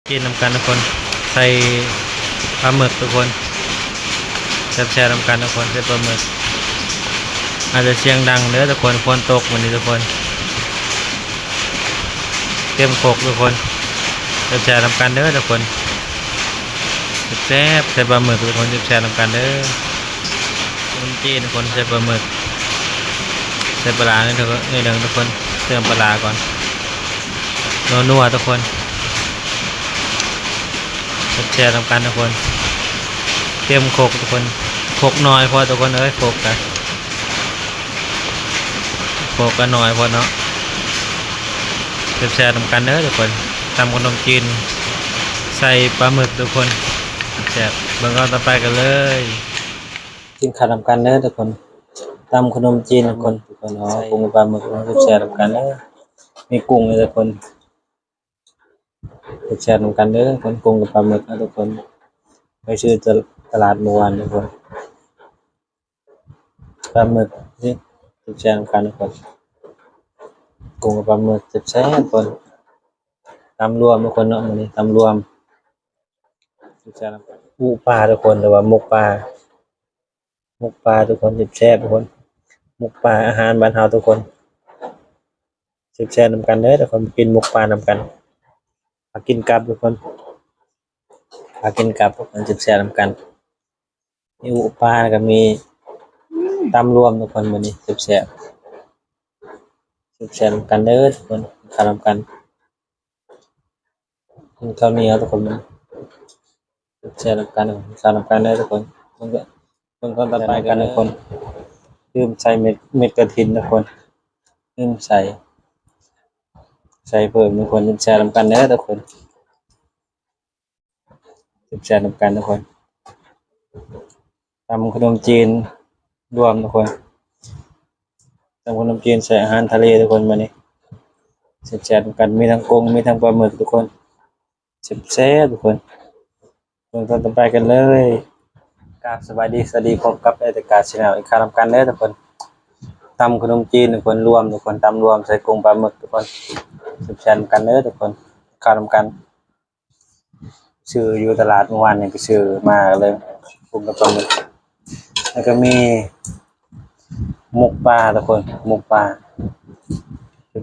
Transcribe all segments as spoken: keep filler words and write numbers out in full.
กินนำกันทุกคน ใส่ปลาหมึกทุกคน แซ่บๆนำกันทุกคน ใส่ปลาหมึก อาจจะเสียงดังเด้อทุกคน ฝนตกวันนี้ทุกคน เต็มครกทุกคน แซ่บๆนำกันเด้อทุกคน แซ่บๆใส่ปลาหมึกทุกคน แซ่บๆนำกันเด้อ ขนมจีนทุกคน ใส่ปลาหมึก ใส่ปลาร้าในอยทุกคน ในอยหนึ่งทุกคน เติมปลาร้าก่อน นัวๆทุกคน แซ่บๆนำกันทุกคน เต็มครกทุกคน ครกน้อยพอทุกคนเอ้ย ครกกะ ครกกะน้อยพอเนาะ แซ่บๆนำกันเด้อทุกคน ตำขนมจีน ใส่ปลาหมึกทุกคน แซ่บ เบิ่งตอนต่อไปกันเลย กินข้าวนำกันเด้อทุกคน ตำขนมจีนทุกคน ทุกคน อ๋อ กุ้งกับปลาหมึก แซ่บๆนำกันเด้อ มีกุ้งเลยทุกคน แซ่บๆนำกันเด้อ คน กุ้งกับปลาหมึกนะทุกคน ไปซื้อตลาดเมื่อวานทุกคน ปลาหมึกนี่ แซ่บๆนำกันทุกคน กุ้งกับปลาหมึกแซ่บๆทุกคน ตำรวมทุกคนเนาะ มื้อนี้ตำรวม แซ่บๆนำกัน อู้ปลาทุกคน หรือว่าหมกปลา หมกปลาทุกคน แซ่บๆทุกคน หมกปลา อาหารบ้านเฮาทุกคน แซ่บๆนำกันเด้อทุกคน กินหมกปลานำกัน พากินกับทุกคน พากินกับทุกคน แซ่บๆนำกัน มีอู้ปลา แล้วก็มีตำรวมทุกคน มื้อนี้แซ่บๆ แซ่บๆนำกันเด้อทุกคน ข้าวนำกัน กินข้าวเหนียวทุกคน แซ่บๆนำกัน ข้าวนำกันเด้อทุกคน เบิ่งก็ เบิ่งตอนต่อไปกันทุกคน ลืมใส่เม็ด เม็ดกระถินทุกคน ลืมใส่ ใส่เพิ่มทุกคน แซ่บๆนำกันเด้อทุกคน แซ่บๆนำกันทุกคน ตำขนมจีนรวมทุกคน ตำขนมจีนใส่อาหารทะเลทุกคน มื้อนี้ แซ่บๆนำกัน มีทั้งกุ้ง มีทั้งปลาหมึกทุกคน แซ่บๆทุกคน เบิ่งตอนต่อไปกันเลย ครับ สบายดี สวัสดี พบกับแอดการ์แชนแนลอีกครั้งนำกันเด้อทุกคน ตำขนมจีนทุกคน รวมทุกคน ตำรวมใส่กุ้งปลาหมึกทุกคน แซ่บๆนำกันเด้อทุกคน ข้าวนำกัน ซื้ออยู่ตลาดเมื่อวานนี้ ไปซื้อมาเลย กุ้งกับปลาหมึก แล้วก็มีหมกปลาทุกคน หมกปลา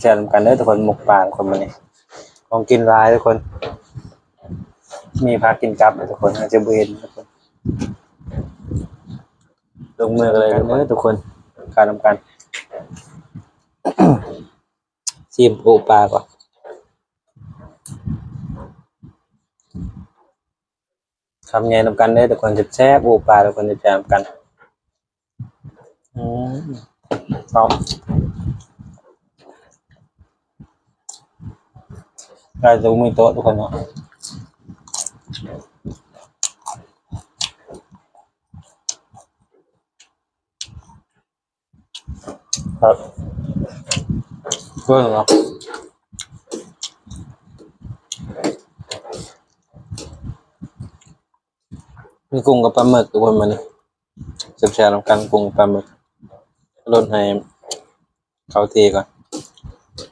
แซ่บๆนำกันเด้อทุกคน หมกปลาทุกคน มื้อนี้ ของกินหลายทุกคน มีพากินกับทุกคน อาจจะบ่เห็นทุกคน ลงมือกันเลยเด้อทุกคน ข้าวนำกัน ชิมอู้ปลาก่อน คำใหญ่นำกันเด้อทุกคน แซ่บๆอู้ปลาทุกคน แซ่บๆนำกัน อืม เอา ได้ตรงมือโต๊ะทุกคนเนาะ ครับ เพื่อนเนาะ มีกุ้งกับปลาหมึกทุกคน มื้อนี้ แซ่บๆนำกัน กุ้งกับปลาหมึก ลดให้เขาเทก่อน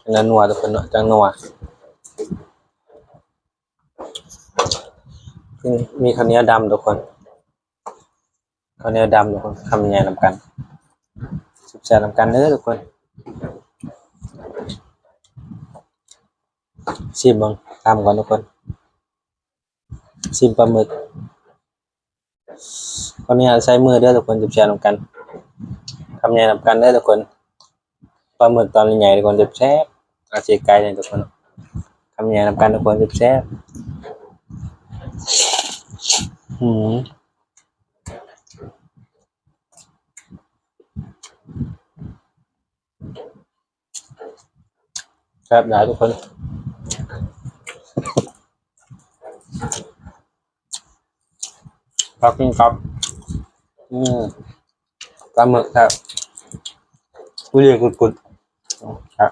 อันนั้นนัวทุกคนเนาะ จังนัว มีข้าวเหนียวดำทุกคน ข้าวเหนียวดำทุกคน คำใหญ่นำกัน แซ่บๆนำกันเด้อทุกคน ชิมเบิ่ง ตำก่อนทุกคน ชิมปลาหมึก ขออนุญาตใส่มือเด้อทุกคน แซ่บๆนำกัน คำใหญ่นำกันเด้อทุกคน ปลาหมึกตอนใหญ่ๆทุกคน แซ่บๆ อาเซียไกลเนี่ยทุกคน คำใหญ่นำกันทุกคน แซ่บๆ อืม แซ่บหลายทุกคน ครับ กินครับ อืม ปลาหมึกครับ อุ้ย กุดๆ ครับ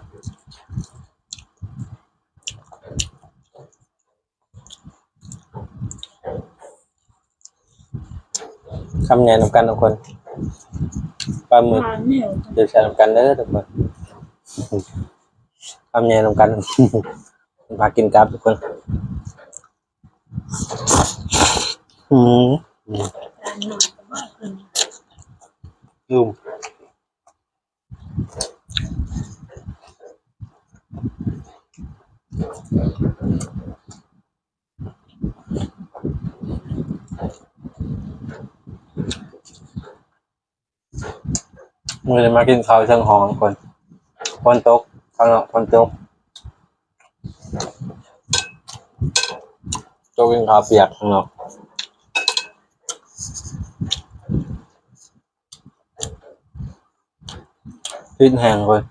คำใหญ่นำกันทุกคน ปลาหมึก เดี๋ยวใส่นำกันเด้อทุกคน คำใหญ่นำกัน พากินครับทุกคน อืม อืม มื้อนี้มากินข้าวเทิงห้องทุกคน ฝนตก ข้างนอกฝนตก ตกกินข้าวเปียกข้างนอก ติดแห้งเลย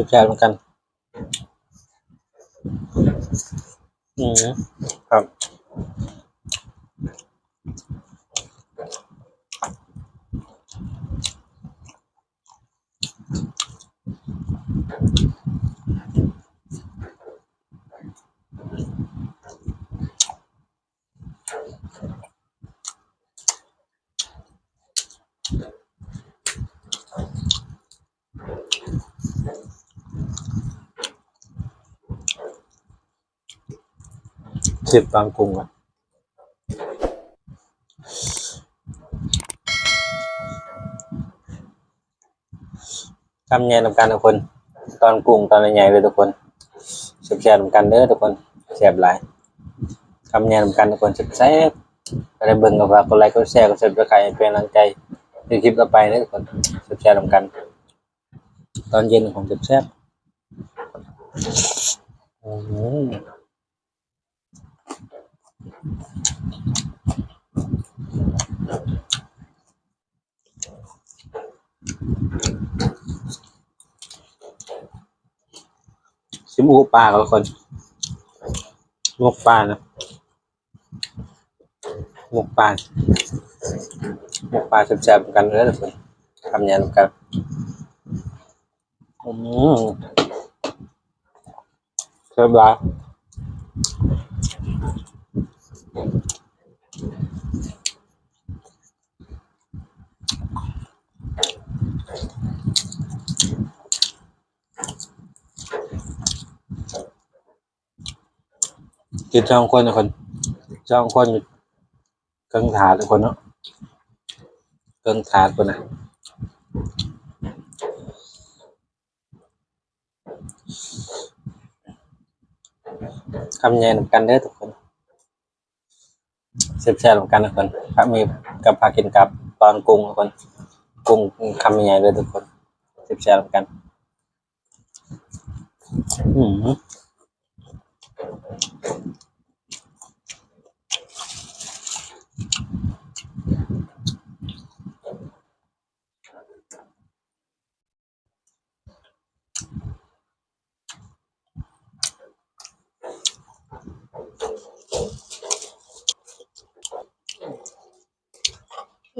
แซ่บๆเหมือนกัน อืม ครับ เสียบตอนกุ้งอ่ะ คำใหญ่นำกันทุกคน ตอนกุ้งตอนใหญ่เลยทุกคน แซ่บๆนำกันเด้อทุกคน แซ่บหลาย คำใหญ่นำกันทุกคน แซ่บๆ ก็ได้เบิ่งก็ฝากกดไลค์กดแชร์กด Subscribe เป็นกำลังใจในคลิปต่อไปเด้อทุกคน แซ่บๆนำกัน ตอนเย็นของแซ่บๆ อืม ซิมอูปลาก่อนทุกคน หมกปลานะ หมกปลา หมกปลาแซ่บๆกันเลยทุกคน คำใหญ่นำกัน อืม แซ่บหลาย กินสองคนทุกคน สองคน เครื่องถาดทุกคนเนาะ เครื่องถาดคนน่ะ คำใหญ่นำกันเด้อทุกคน แซ่บๆนำกันทุกคน ผักมีกับผักกินกับ ตอนกุ้งทุกคน กุ้งคำใหญ่เลยทุกคน แซ่บๆนำกัน อืม ช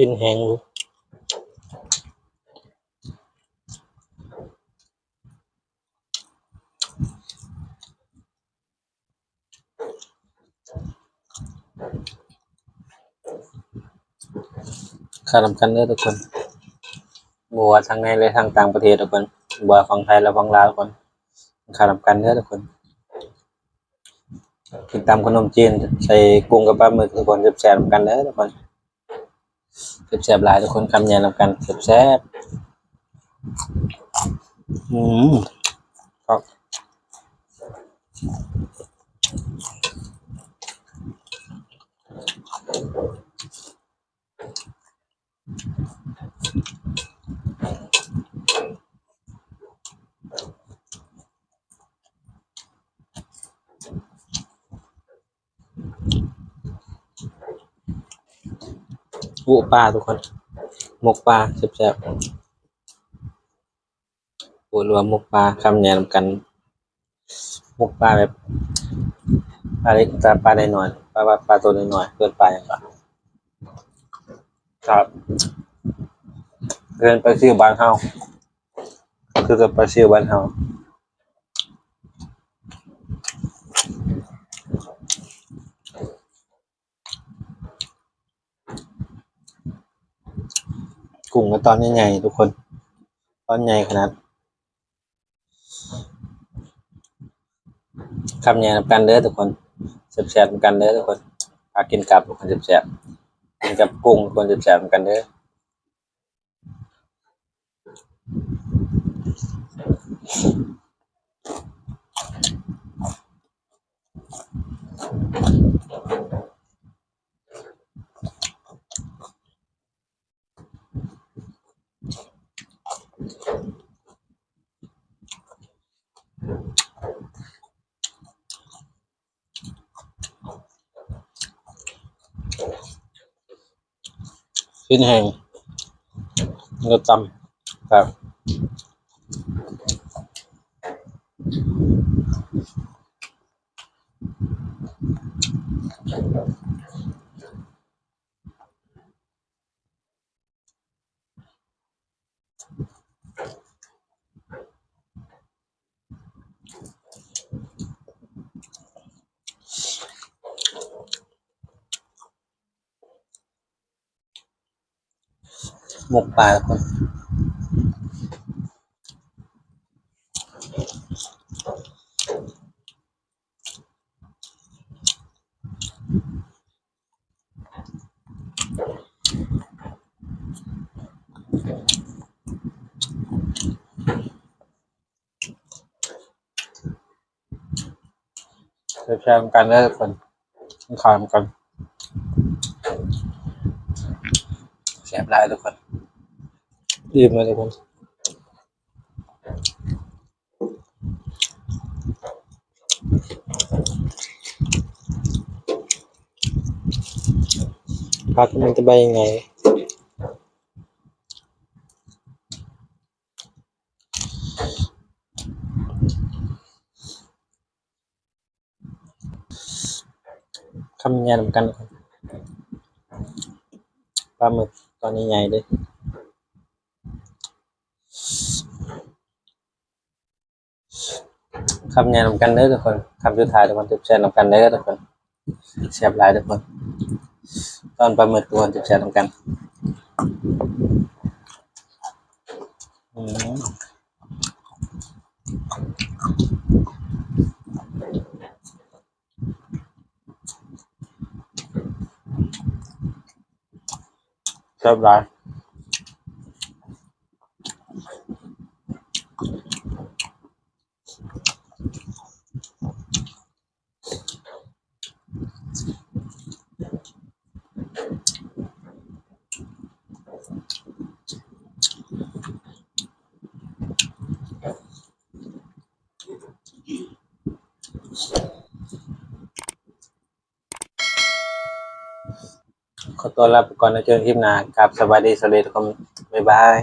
ิ้นแห้งอยู่ ข้าวนำกันเด้อทุกคน บ่ว่าทางในและทางต่างประเทศทุกคน บ่ว่าฝั่งไทยและฝั่งลาวทุกคน ข้าวนำกันเด้อทุกคน กินตำขนมจีน ใส่กุ้งกับปลาหมึกทุกคน แซ่บๆนำกันเด้อทุกคน แซ่บๆหลายทุกคน คำใหญ่นำกัน แซ่บๆ อืม ครับ อู้ปลาทุกคน หมกปลาแซ่บๆ อู้ หรือว่าหมกปลา คำใหญ่นำกัน หมกปลาแบบ ปลาเล็ก ปลา ปลาน้อยๆ ปลา ปลา ปลาตัวน้อยๆ เกินไปครับ ครับ เกินไปซื้อบ้านเฮา คือกับปลาซิวบ้านเฮา กุ้งก็ตอนใหญ่ๆทุกคน ตอนใหญ่ขนาด คำใหญ่นำกันเด้อทุกคน แซ่บๆนำกันเด้อทุกคน พากินกับทุกคนแซ่บๆ กินกับกุ้งทุกคนแซ่บๆนำกันเด้อ ชิ้นแห้ง แล้วตำครับ หมกปลาทุกคน แซ่บๆกันเด้อทุกคน ขามกัน แซ่บหลายทุกคน อิ่มเลยทุกคน ผักมันจะใบยังไง คำใหญ่นำกันครับ ปลาหมึกตอนใหญ่ๆเด้อ คำใหญ่นำกันเด้อทุกคน คำสุดท้ายทุกคน แซ่บๆนำกันเด้อทุกคน แซ่บหลายทุกคน ตอนปลาหมึกทุกคน แซ่บๆนำกัน อืม แซ่บหลาย ขอตัวลาไปก่อนนะ เจอกันคลิปหน้าครับ สวัสดี สวัสดีทุกคน บ๊ายบาย